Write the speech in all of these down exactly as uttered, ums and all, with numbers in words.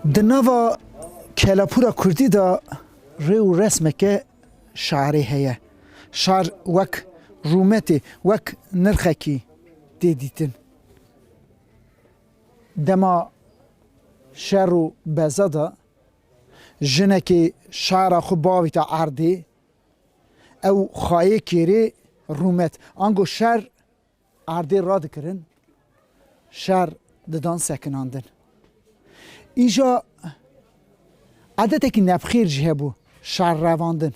Di nava kelapûra kurdî de rê û resmeke şarê heye. Şar wek rûmetê, wek nirxekî tê dîtin. Dema şer û beza de jinekê şara xwe bavîta erdê, ew xayê kêrê rûmet. Ango şer erdê radikirin, şer didan sekinandin. Îja edetekî nebxêr jî hebû, şer revandin.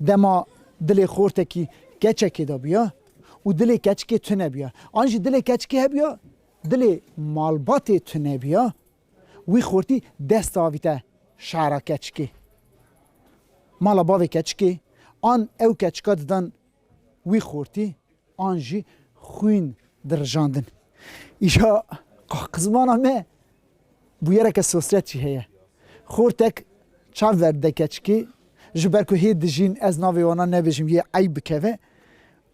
Dema dilê xortekî keçekê de biya û dilê keçikê tune biya, an jî dilê keçikê hebiya, dilê malbatê tune biya, wî xortî dest avîte şara keçikê. Mala bavê keçikê, an ew keçika didan wî xortî, an jî xwîn dirijandin. Îja qaqizmana me bûyereke sosret jî heye. Xortek çav verdide keçikê, ji ber ku hê dijîn, ez navê wana nebêjim, yê eyb bikeve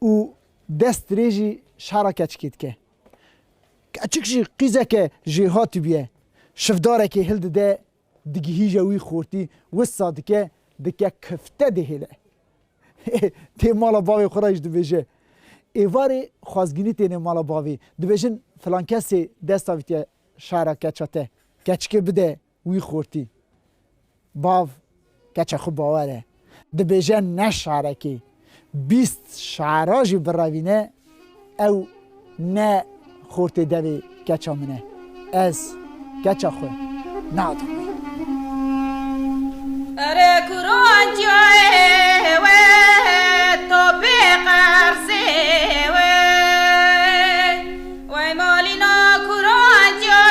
û dest dirêjî şara keçikê dike. Keçik jî qîzeke jêhatî bûye. Şivdarekê hildide, digihîje wî xortî, wisa dike, dike kifte dihêle. Tê mala bavê xwe re jî dibêje. Êvarê xwazgînî têne mala bavê. Dibêjin, filan kesê dest avîtiye şara keça te. Keçikê bide wî xortî. Bav keça xwe bawer e. Dibêje ne şarekê, bîst şara jî birevîne, ew ne xortê devê keça min e. Ez keça xwe nadim wî. Erê kurancê we, topê qersê we. Wey malîna kurancê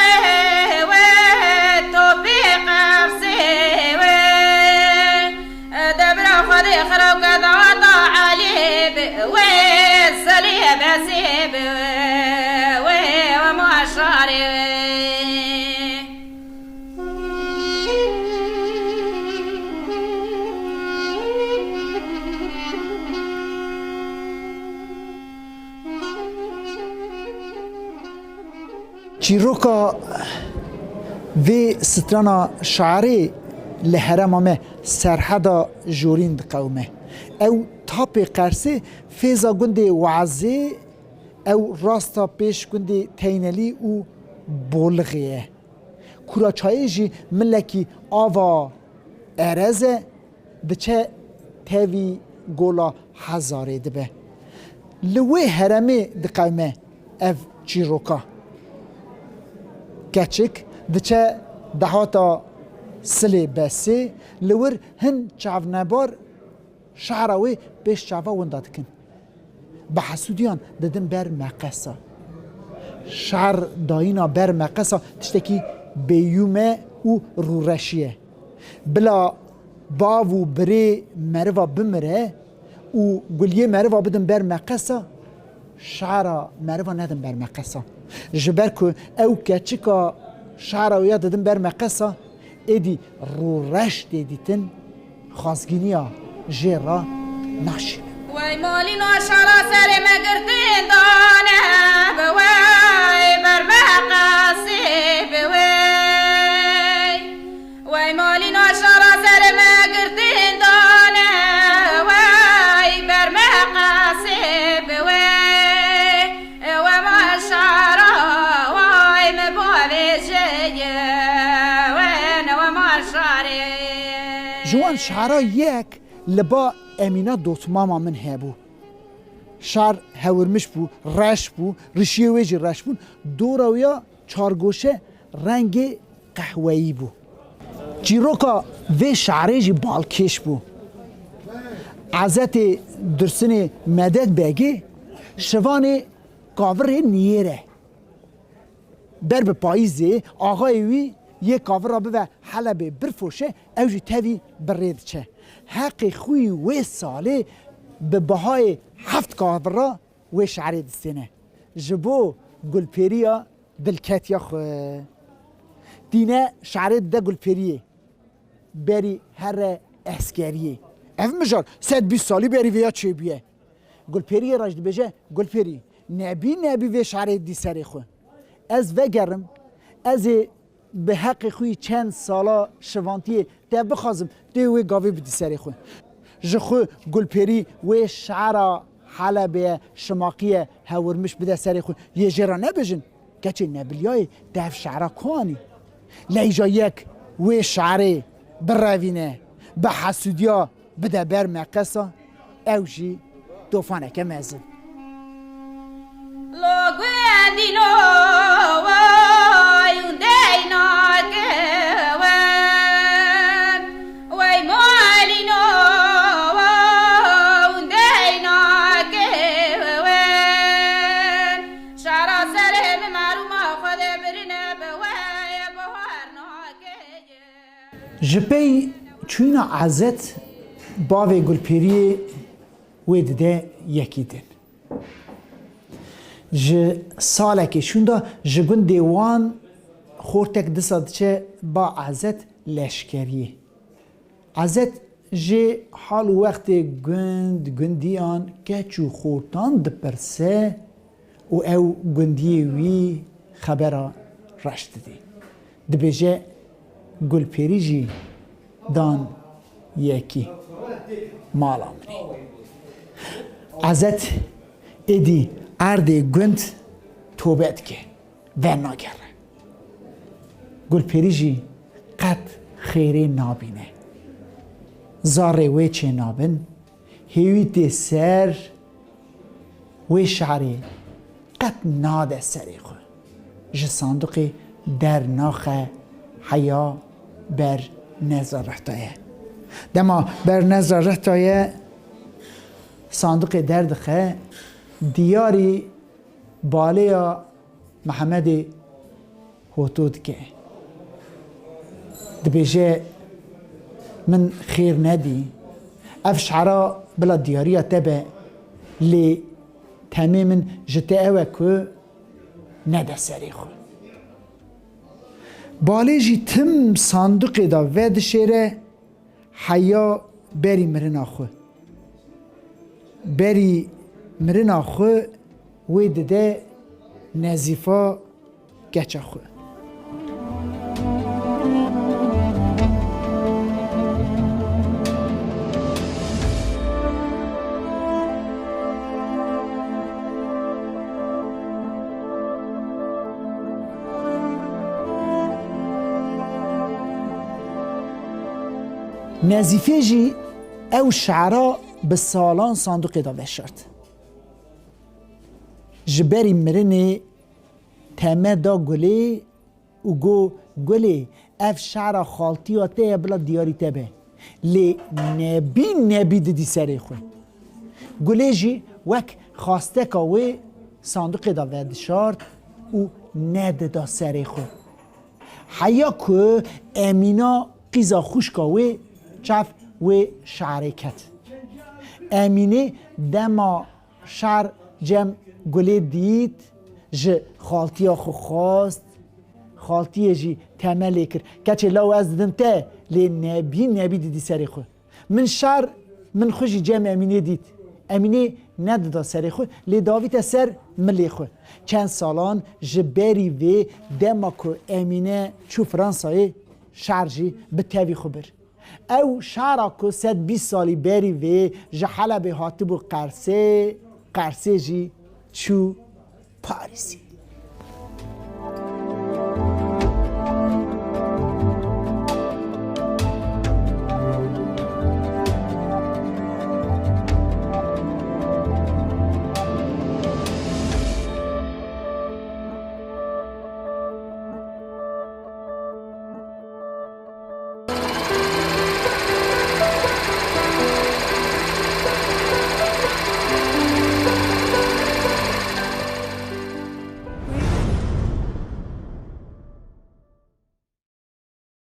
we, topê qersê we. Debra Xwedê xirab ke data Elî bi we, Selî Besî bi we, we, we maşarê we. Çîroka vê strana şarê li herêma me Serheda Jorîn diqewime. Ew tapê qersê fêza gundê Wazê, ew rasta pêş gundê Teynelî û Bolixê ye. Kuraçayê jî milekî ava erez e, diçe tevî gola Hezarê dibe. Li wê heremê diqewime ev çîroka. Keçik diçe dehata Silê Besê, li wir hin çavnebar şehra wê pêş çava winda dikin. Bi hesûdiyan didin ber meqesa. Şer dayîna ber meqesa tiştekî bêyûm e û rûreşî ye. Bila bav û birê meriva bimire û guliyê meriva bidin ber meqesa, şara meriva nedin ber meqesa. Ji ber ku ew keçika şara wê ya didin ber meqesa, êdî rûreş tê dîtin, xwazgîniya jê re naşîne. Wey malîna şara serê me girtin dane, bi wey ber me qasî bi wey. Wey malîna şara serê me girtin dane, wey ber me qasî bi wey. Ewe ma şara, wey me bavê jê ye, wey ne we ma şarê. Ji wan şara yek li ba Emîna dotmama min hebû. Şar hewirmiş bû, reş bû, rişiyê wê jî reş bûn. Dora wê ya çargoşe rengê qehweyî bû. Çîroka vê şarê jî balkêş bû. Ezetê Dursinê Medet Begê şivanê kavirê niyêr e. Ber bi payîzê axayê wî yê kavira bive Helebê birfoşe, ew jî tevî bi rê diçe. Heqê xwî wê salê bi bihayê heft kavira wê şerê distêne. Ji bo Gulpêriya dilketiya xwe. Tîne şerê dide Gulpêriyê. Berî here eskeriyê. Ev mijar sed bîst salî berî vêya çêbûye. Gulpêriyê re jî dibêje, Gulpêrî, nebî nebî vê şerê dî serê xwe. Ez vegerim, ez ê bi heqê xwe yî çend sala şivantiyê te bixwazim, tu yê wê gavê bidî serê xwe. Ji xwe Gulpêrî wê şiera Helebê ye, şimaqî ye, hewirmiş bide serê xwe. Yê jê re nebêjin, keçê Nebiliyayê te ev şiera ku anî? Leyja yek wê şiarê birevîne, bi hesûdiya bide ber meqesa, ew jî tofaneke mezin. Lo gundîno, wey undeyna ke we, wey malîno, wey undeyna ke we. Şara serê min merûma xwe de birine bi we ye, bahar nake ye. Ji pey çûna Ezet bavê Gulpêriyê wê dide yekî din. Ji salekê şûnda ji gundê wan xortek disa diçe ba Ezet leşkeriyê. Ezet ji hal û wextê gund, gundiyan, keç û xortan dipirse û ew gundiyê wî xebera reş didê. Dibêje, Gulpêrî jî dan yekî mala min ê. Ezet êdî erdê gund tobe dike, vernagere. Gulpêrî jî qet xêrê nabîne. Zarê wê çênabin, hêwî tê ser wê şiarê, qet nade serê xwe. Ji sanduqê dernaxe, heya ber nezra rehtaye. Dema ber nezra rehtaye, sanduqê derdixe, diyarî balêya Mihemedê hoto dike. Dibêje, min xêr nedî. Ev şiara bila diyariya te be, lê temê min ji te ew e ku nede serê xwe. Balê jî tim sanduqê de vedişêre, heya berî mirina xwe. Berî mirina xwe wê dide Nezîfa keça xwe. Nezîfê jî ew şiara bi salan sanduqê de veşart. Ji berî mirinê teme da Gulê û got, Gulê, ev şiara xaltiya te ye, bila diyarî te be. Lê nebî nebî didî serê xwe. Gulê jî wek xasteka wê sanduqê de vedişart û nedida serê xwe. Heya ku Emîna qîza xwişka wê çav wê şiarê ket. Emînê dema şiar cem Gulê dît, ji xaltiya xwe xwest, xaltiyê jî teme lê kir. Keçê law, ez didim te, lê nebî nebî didî serê xwe. Min şiar, min xwe jî cem Emînê dît. Emînê nedida serê xwe, lê davîte ser milê xwe. Çend salan ji berî vê, dema ku Emîne çû Fransayê, şiar jî bi tevî xwe bir. Ew şiara ku sed bîst salî berî vê ji Helebê hatibû Qersê, Qersê jî çû Parîsê.